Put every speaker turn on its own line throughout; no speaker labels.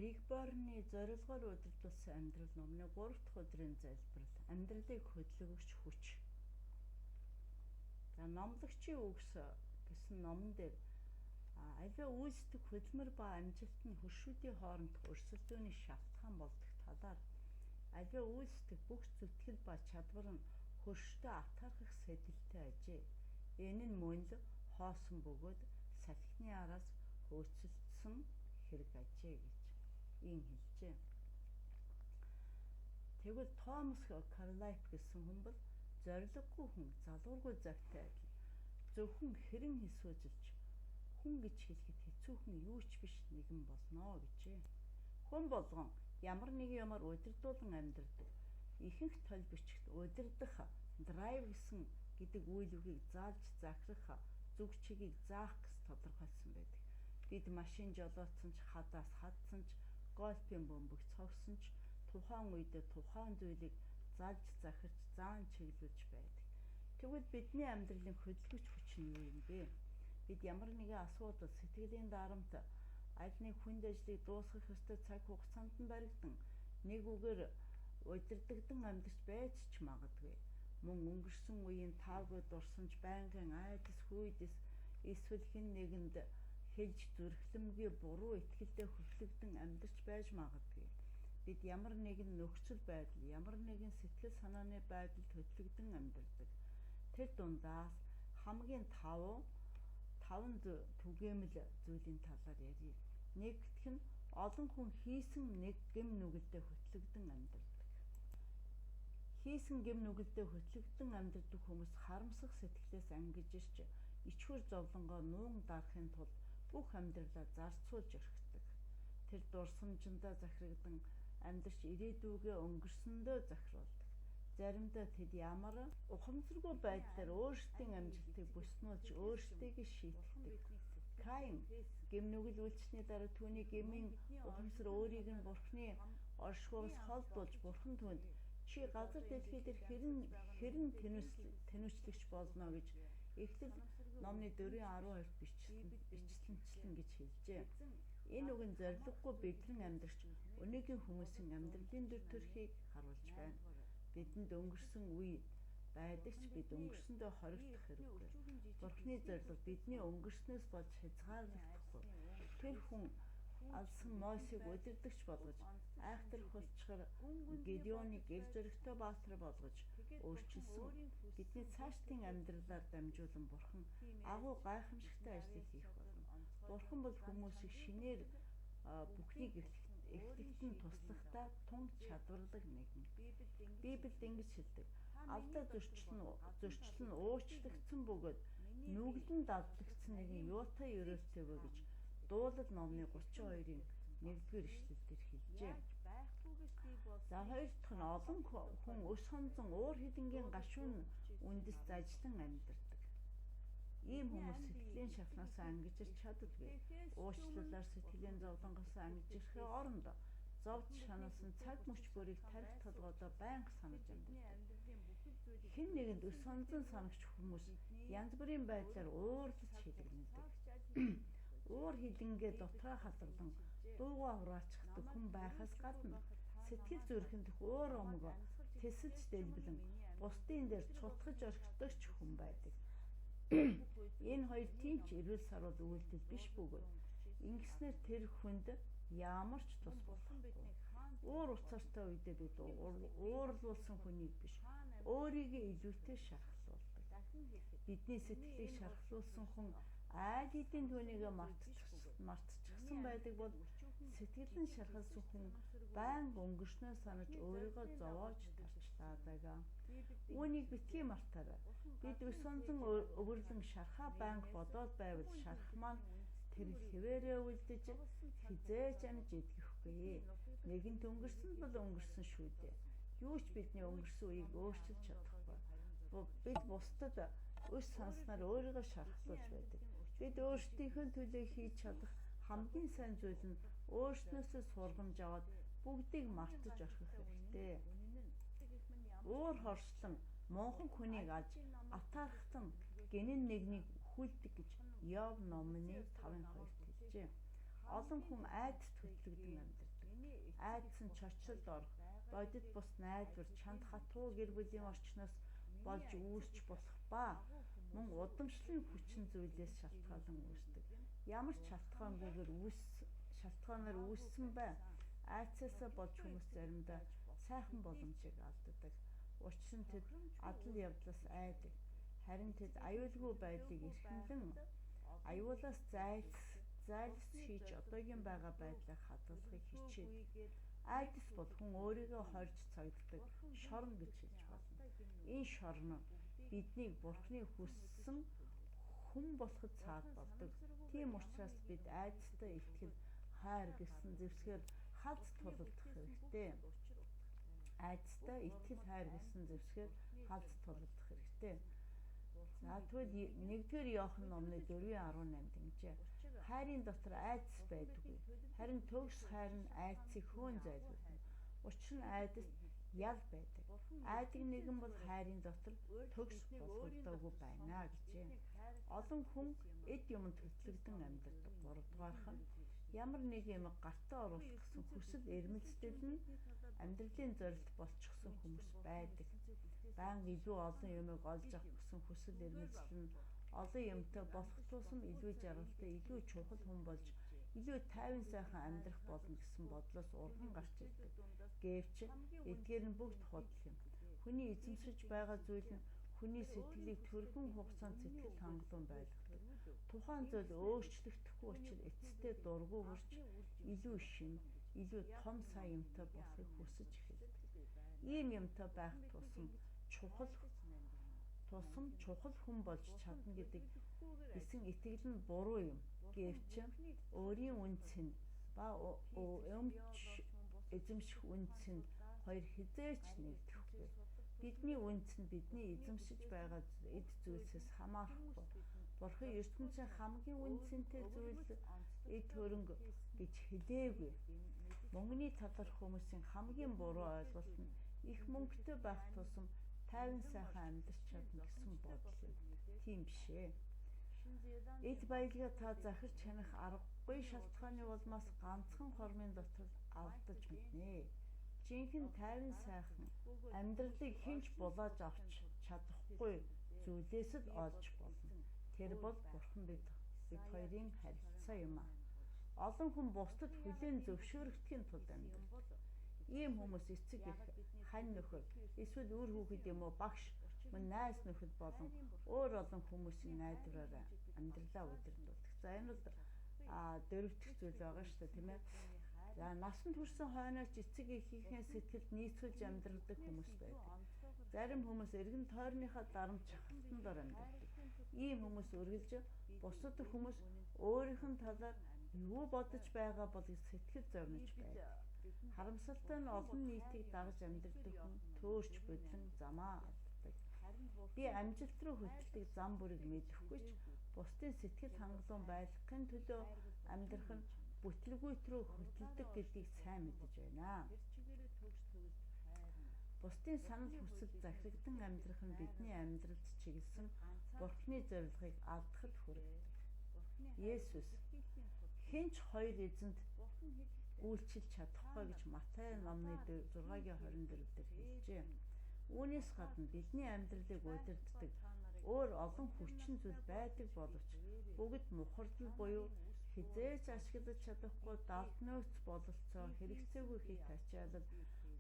Рик Барны зорилгоор удирдуулсан амьдрал номны 3 дахь өдрийн залбирал, амьдралыг хөдөлгөгч хүч. За, номлогчийн үгс гэсэн номон дээр аливаа үйлсдэг хөдөлмөр ба амжилт нь хөршүүдийн хоорондох өрсөлдөөний шалтгаан болдог талаар, аливаа үйлсдэг бүх зүтгэл ба чадвар нь хөрштэй атаархах сэдэлтэй ажээ. Энэ нь мөн л хоосон бөгөөд салхины араас хөөцөлдсөн хэрэг ажээ гэж ийн хэлжээ. Тэгвэл Томас Карлайп гэсэн хүн бол зорилгогүй хүн залуургүй завтай адил зөвхөн хэрэн хэсүүжилж хүн гэж хэлэхэд хэцүүхэн юу ч биш нэгэн болно гэжээ. Хүн болгон ямар нэгэн юмар удирдуулан амьдардаг. Ихэнх толь бичигт удирдах, драйв гэсэн гэдэг үйл үгийг заалж захирах, зүг чигийг заах гэж тодорхойлсон байдаг. Бид машин жолоодсон ч, хадаас хадсан ч, гольфын бөмбөг цогсон ч тухайн үедээ тухайн зүйлийг залж захирч, заан чиглүүлж байдаг. Тэгвэл бидний амьдралын хөдөлгөч хүч нь юу юм бэ? Бид ямар нэгэн асуудал, сэтгэлийн дарамт, аль нэг хүнд ажлыг дуусгах ёстой цаг хугацаанд нь баригдан нэг үгээр удирдагдан амьдарч байж ч магадгүй. Мөн өнгөрсөн үеийн таагүй дурсамж, байнгын айдас, хүйдэс эсвэл хэн нэгэнд хэлж зүрхлэмгүй буруу итгэлдээ хөтлөгдөн амьдарч байж магадгүй. Бид ямар нэгэн нөхцөл байдал, ямар нэгэн сэтгэл санааны байдалд хөтлөгдөн амьдардаг. Тэр дундаас хамгийн таван түгээмэл зүйлийн талаар ярья. Нэгдэх нь олон хүн хийсэн нэг гэм нүгэлдээ хөтлөгдөн амьдардаг. Хийсэн гэм нүгэлдээ хөтлөгдөн амьдардаг хүмүүс харамсах сэтгэлээс ангижирч ичхүр зовлонгоо нуун дарахын тулд бүх амьдралаа зарцуулж орхидог. Тэр дурсамжиндаа захирагдан амьдарч ирээдүйгээ өнгөрсөндөө захируулдаг. Заримдаа тэд ямар ухамсаргүй байдлаар өөрсдийн амжилтыг бүснүүлж өөрсдийгөө шийтгдэг. Каин гэм нүгэл үйлчсэний дараа түүний гэмийн ухамсар өөрийг нь Бурхны оршихуйгаас холдуулж, Бурхан түүнд чи газар дэлхий дээр хэрэн тэнүүчлэгч болно гэж Эхлэл номны 4:12 бичлэнчлэн гэж хэлжээ. Энэ үг нь зорилгогүй бэдлэн амьдрч өнөөгийн хүмүүсийн амьдралын дүр төрхийг харуулж байна. Бидэнд өнгөрсөн үе байдаг ч бид өнгөрсөндөө хоригдох хэрэггүй. Бурхны зорилго бидний өнгөрснөөс болж хязгаарлагдахгүй. Тэр хүн алсан Мосийг удирдагч болгож, айхтар хулчгар Гедеоныг эр зөрөгтэй баатар болгож өөрчилсөн. Бидний цаашдын амьдралаар дамжуулан Бурхан агуу гайхамшигтай ажлыг хийх болно. Бурхан бол хүмүүсийг шинээр бүхнийг эхлэхэд нь туслахдаа тун чадварлаг нэгэн. Библиэд ингэж хэлдэг: Алдаа зөрчил нь уучлагдсан бөгөөд нүгэл нь далдлагдсан нэгэн юутай ерөөлтэй вэ гэж Дуулал номны 32-ын 1-р ишлэл дээр хэлжээ. За, хоёр дахь нь олон хүн өс хонзон уур хилэнгийн гашуун үндэс зажлан амьдардаг. Ийм хүмүүс сэтгэлийн шахнаас ангижирч чаддаггүй. Уучлалаар сэтгэлийн зовлонгоос ангижирхээ оронд зовж шаналсан цаг мөч бүрийг тархи толгойдоо байнга санаж амьдардаг. Хэн нэгэнд өс хонзон санагч хүмүүс янз бүрийн байдлаар уурлаж хилэгнэдэг. Уур хилэнгээ дотроо халарлан дуугаа хураачдаг хүн байхаас гадна сэтгэл зүрхэндх уур омгоо тэсэлж дэлбэлэн бусдын дээр цутгаж орхидог ч хүн байдаг. Энэ хоёр тийм ч эрүүл саруул үйлдэл биш бөгөөд ингэснээр тэр хүнд ямар ч тус болохгүй. Уур уцаартай үедээ бид уурлуулсан хүнийг биш, өөрийгөө илүүтэй шархлуулдаг. Бидний сэтгэлийг шархлуулсан хүн айл хэдийн түүнийгээ мартчихсан байдаг бол сэтгэл нь шархалсан хүн байнга өнгөрснөө санаж өөрийгөө зовоож тарчлаадаг. Үүнийг битгий мартаарай. Бид өс онзон өвөрлөн шархаа байнга бодоод байвал шарх маань тэр хэвээрээ үлдэж хэзээ ч амж идэхгүй. Нэгэнт өнгөрсөн бол өнгөрсөн шүү дээ. Юу ч бидний өнгөрсөн үеийг өөрчилж чадахгүй. Бид бусдад өс санснаар өөрийгөө шархлуулж байдаг. Бид өөрсдийнхөө төлөө хийж чадах хамгийн сайн зүйл нь өөрснөөсөө сургамж аваад бүгдийг мартаж орхих хэрэгтэй. Уур хорслон мунхан хүнийг аж атаархтан гинэн нэгнийг хүлдэг гэж Йов номны 5:2 хэлжээ. Олон хүн айдаст хөтлөгдөн амьдардаг. Айдас нь чочролд орох, бодит бус найдвар, чанд хатуу гэр бүлийн орчноос болж үүсч болох ба мөн удамшлын хүчин зүйлээс шалтгаалan үүсдэг. Ямар ч шалтгаангүйгээр шалтгаанаар үүссэн бай. Айдсаасаа болж хүмүүс заримдаа сайхан боломжийг алддаг. Учир нь тэд адал явдлаас айдаг. Харин тэд аюулгүй байдлыг эрхэмлэн аюулаас зайлс хийж одоогийн байгаа байдлыг хадгалахыг хичээдэг. Айдас бол хүн өөрийгөө хорж цагддаг шорон гэж хэлж болно. Энэ шорон нь биднийг Бурхны хүссэн хүн болоход цаад болдог. Тийм учраас бид айдастай итгэл, хайр гэсэн зэвсгээр халз тулалдах хэрэгтэй. Айдастай итгэл, хайр гэсэн зэвсгээр халз тулалдах хэрэгтэй. За тэгвэл 1-р Иохан номны 4:18-д ингэжээ. Хайрын дотор айдас байдаггүй. Харин төгс хайр нь айдсыг хөөн зайлуулна. Учир нь айдаст ял байдаг. Айдаг нэгэн бол хайрын дотор төгс болгогдоогүй байна гэжээ. Олон хүн эд юмд хөтлөгдөн амьдардаг. 3-дугаарх нь ямар нэг юм гартаа оруулах гэсэн хүсэл эрмэлзэл нь амьдралын зорилт болчихсон хүмүүс байдаг. Байнга илүү олон юмыг олж авах гэсэн хүсэл эрмэлзэл нь олон юмтай болох тусам илүү жаргалтай, илүү чухал хүн болж илүү тайван сайхан амьдрах болно гэсэн бодлоос урган гарч ирдэг. Гэвч эдгээр нь бүгд худал юм. Хүний эзэмшиж байгаа зүйл нь хүний сэтгэлийг түргэн хугацаанд сэтгэл хангалуун байлгадаг. Тухайн зүйл өөрчлөгдөхгүй учраас эцэстээ дургүй хүрч илүү шинэ, илүү том сайн юмтай болохыг хүсэж эхэлдэг. Ийм юмтай байх тусам чухал хүн болж чадна гэдэг гэсэн итгэл нь буруу юм. Гэвч өөрийн үнц нь ба өмч эзэмших үнц нь хоёр хэзээ ч нэгдэхгүй. Бидний үнц нь бидний эзэмшиж байгаа эд зүйлсээс хамаарахгүй. Бурхан ертөнцийн хамгийн үнэ цэнтэй зүйл эд хөрөнгө гэж хэлээгүй. Мөнгөний талаарх хүмүүсийн хамгийн буруу ойлголт нь их мөнгөтэй байх тусам тайван сайхан амьдарч чадна гэсэн бодол юм. Тийм биш ээ. Эд баялгаа та захирч хянах аргагүй шалтгааны улмаас ганцхан хормын дотор алдаж мэднэ. Жинхэнэ тайван сайхан амьдралыг хэн ч булааж авч чадахгүй зүйлээс л олж болно. Тэр бол Бурхан бид хоёрын харилцаа юм аа. Олон хүн бусдад хүлээн зөвшөөрөгдөхийн тулд амьдардаг. Ийм хүмүүс эцэг эх, хань нөхөр, эсвэл үр хүүхэд юм уу багш, мөн найз нөхөд болон өөр олон хүмүүсийн найдвараар амьдралаа удирдуулдаг. За энэ бол дөрөв дэх зүйл байгаа шүү дээ, тийм ээ. За насанд хүрсэн хойноос эцэг эхийнхээ сэтгэлд нийцүүлж амьдрдаг хүмүүс байдаг. Зарим хүмүүс эргэн тойрныхаа дарамт шахалтан дор амьдардаг. Ийм хүмүүс үргэлж бусад хүмүүс өөрийнх нь талаар юу бодож байгаа бол сэтгэл зовниж байдаг. Харамсалтай нь олон нийтийг дагаж амьдардаг хүн төөрч бодлон замаа алддаг. Би амжилт руу хөтэлдэг зам бүрийг мэдэхгүй ч бусдын сэтгэл хангалуун байлгахын төлөө амьдрах нь бүтлгүүт рүү хөтэлдэг гэдгийг сайн мэдэж байна. Бусдын санал хүсэл захирагдан амьдрах нь бидний амьдралд чиглэсэн Бурхны зорилгыг алдахад хүргэдэг. Есүс хэн ч хоёр эзэнд үйлчилж чадахгүй гэж Матай номны 6-гийн 24 дээр хэлжээ. Үүнээс гадна бидний амьдралыг удирддаг өөр олон хүчин зүйл байдаг боловч бүгд мухардал буюу хэзээ ч ашиглаж чадахгүй далд нөөц бололцоо, хэрэгцээгүй хийх ачаалал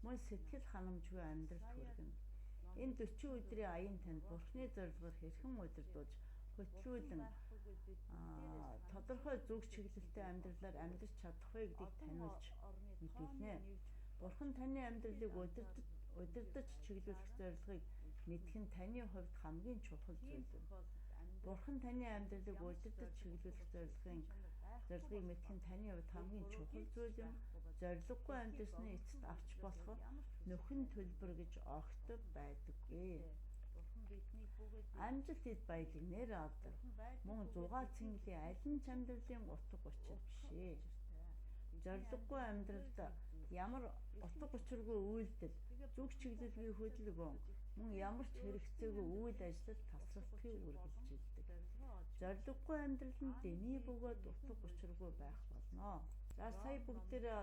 мөн сэтгэл ханамжгүй амьдралд хүргэнэ. Энэ 40 өдрийн аян танд Бурхны зорилгоор хэрхэн удирдуулж хөтлүүлэн тодорхой зүг чиглэлтэй амьдралаар амьдарч чадах вэ гэдгийг таниулж мэдүүлнэ. Бурхан таны амьдралыг удирдах чиглүүлэх зорилгыг мэдэх нь таны хувьд хамгийн чухал зүйл юм. Бурхан таны амьдралыг удирдах чиглүүлэх зорилгыг мэдэх нь таны хувьд хамгийн чухал зүйл юм. Зорилгогүй амьдарсны эцэст авч болох нөхөн төлбөр гэж огт байдаггүй. Амжилт эд баялаг нэр алдар мөн зугаа цэнгэлийн аль нь ч амьдралын утга учир биш ээ. Зорилгогүй амьдралд ямар утга учиргүй үйлдэл, зүг чиглэлгүй хөдөлгөөн мөн ямар ч хэрэгцээгүй үйл ажиллал тасралтгүй үргэлжилдэг. Зорилгогүй амьдрал нь дэний бөгөөд утга учиргүй байх болно. болно. За сая бүгдээрээ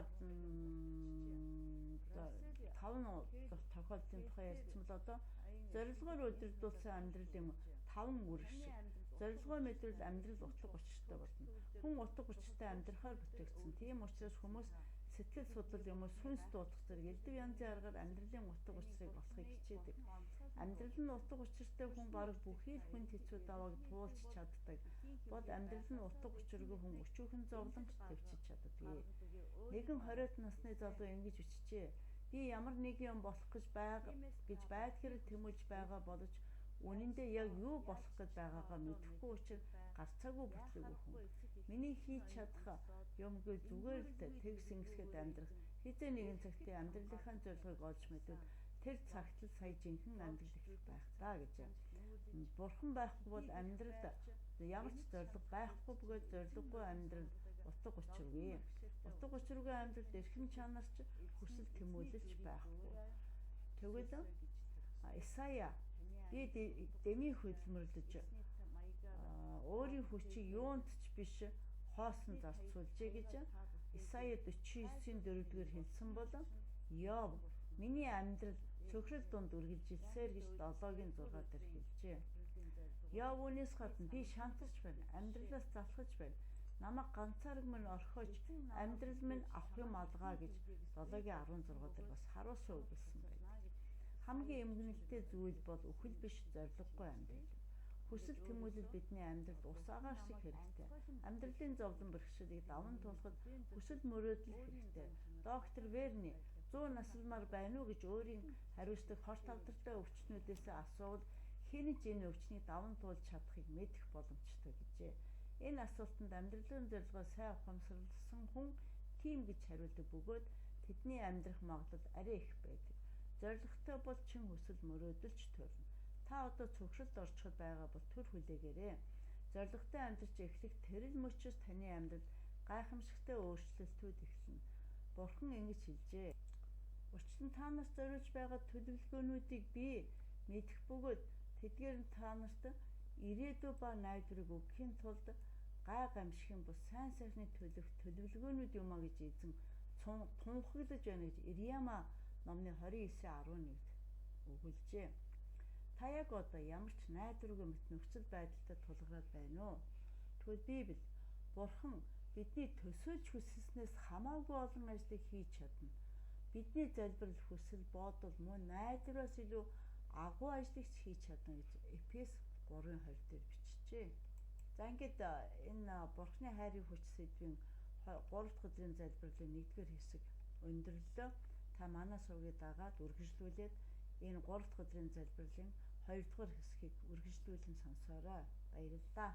5 тохиолдлын тухай ярьсан бол одоо зорилгоор удирдуулсан амьдралын 5 үүрэг шиг. Зорилгоо мэдвэл амьдрал утга учиртай болно. Хүн утга учиртай амьдрахаар бүтээгдсэн. Тийм учраас хүмүүс сэтгэл судлал юм уу сүнс дуудах зэрэг элдв янзын аргаар амьдралын утга учирыг олохыг хичээдэг. Амьдрал нь утга учиртай хүн бараг бүхий л хүнд хэцүү давааг туулж чаддаг. Бол амьдрал нь утга учиргүй хүн өчүүхэн зовлонч тэвчиж чаддаггүй. Нэгэн 20 насны залуу ингэж бичжээ. Би ямар нэг юм болох гэж байдгэрэл тэмүүлж байгаа боловч үнэндээ яг юу болох гэж байгаагаа мэдэхгүй учраас гарцаагүй бүтлгүй хүн. Миний хийж чадах юмгүй зүгээр л тэгс ингэсгэд амьдрах хэзээ нэгэн цагт амьдралынхаа зорилгыг олж мэдвэл тэр цагт л сая жинхэнэ амьдрал эхлэх байх даа гэж. Бурхан байхгүй бол амьдралд ямар ч зорилго байхгүй бөгөөд зорилгогүй амьдрал утга учиргүй. Утга учиргүй амьдралд эрхэм чанарч хүсэл тэмүүлэлч байхгүй. Тэгвэл Исая би дэмий хөдөлмөрлөж өөрийн хүчийг юунд ч биш хоосон зарцуулжээ гэж Исая 49-ийн 4-р хэлсэн бол Йов миний амьдрал цөхрөл дунд үргэлжилсээр гэж 7-гийн 6 дээр хэлжээ. Йов үүнээс гадна би шантарч байна, амьдралаас залхаж байна. Намайг ганцаараг минь орхиоч амьдрал минь авах юм алгаа гэж 7-гийн 16 дээр бас харуулсан үг хэлсэн байдаг. Хамгийн эмгэнэлтэй зүйл бол үхэл биш зорилгогүй амьдрал. Хүсэл тэмүүлэл бидний амьдралд ус агаар шиг хэрэгтэй. Амьдралын зовлон бэрхшээлийг даван туулахад хүсэл мөрөөдөл хэрэгтэй. Доктор Верни 100 насалмаар байна уу гэж өөрийн хариуцдаг хорт хавдартай өвчтнүүдээс асуувал хэн ч энэ өвчнийг даван туулж чадахыг мэдэх боломжтой гэжээ. Энэ асуултанд амьдралын зорилгоо сайн ухамсарласан хүн тийм гэж хариулдаг бөгөөд тэдний амьдрах магадлал арай их байдаг. Зорилготой бол чин хүсэл мөрөөдөлч төрнө. Та одоо цөхрөлд орчиход байгаа бол төр хүлээгээрэй. Зорилготой амьдарч эхлэх тэрэл мөчөөс таны амьдрал гайхамшигтай өөрчлөлтүүд эхэлнэ. Бурхан ингэж хэлжээ. Учир нь та нарт зориулж байгаа төлөвлөгөөнүүдийг би мэдэх бөгөөд тэдгээр нь та нарт ирээдүй ба найдварыг өгөхийн тулд гай гамшигын бус сайн сайхны төлөх төлөвлөгөөнүүд юм а гэж эзэн тунхаглаж байна гэж Ирьяма номны 29:11-д өгүүлжээ. Та яг одоо ямар ч найдваргүй мэт нөхцөл байдалтай тулгараад байна уу? Тэгвэл Библи Бурхан бидний төсөөлж хүсснээс хамаагүй олон ажлыг хийж чадна. Бидний залбирал, хүсэл, бодол мөн найдвараас илүү агуу ажлыг ч хийж чадна гэж Эфес 3:20 дээр бичжээ. За ингээд энэ Бурханы хайрын хүч сэдвийн 3 дахь өдрийн залбирлын 1-р хэсэг өндөрлөлөө. Та манай сувгийг дагаад үргэлжлүүлээд энэ 3 дахь өдрийн залбирлын 2 дугаар хэсгийг үргэлжлүүлэн сонсоорой. Баярлалаа.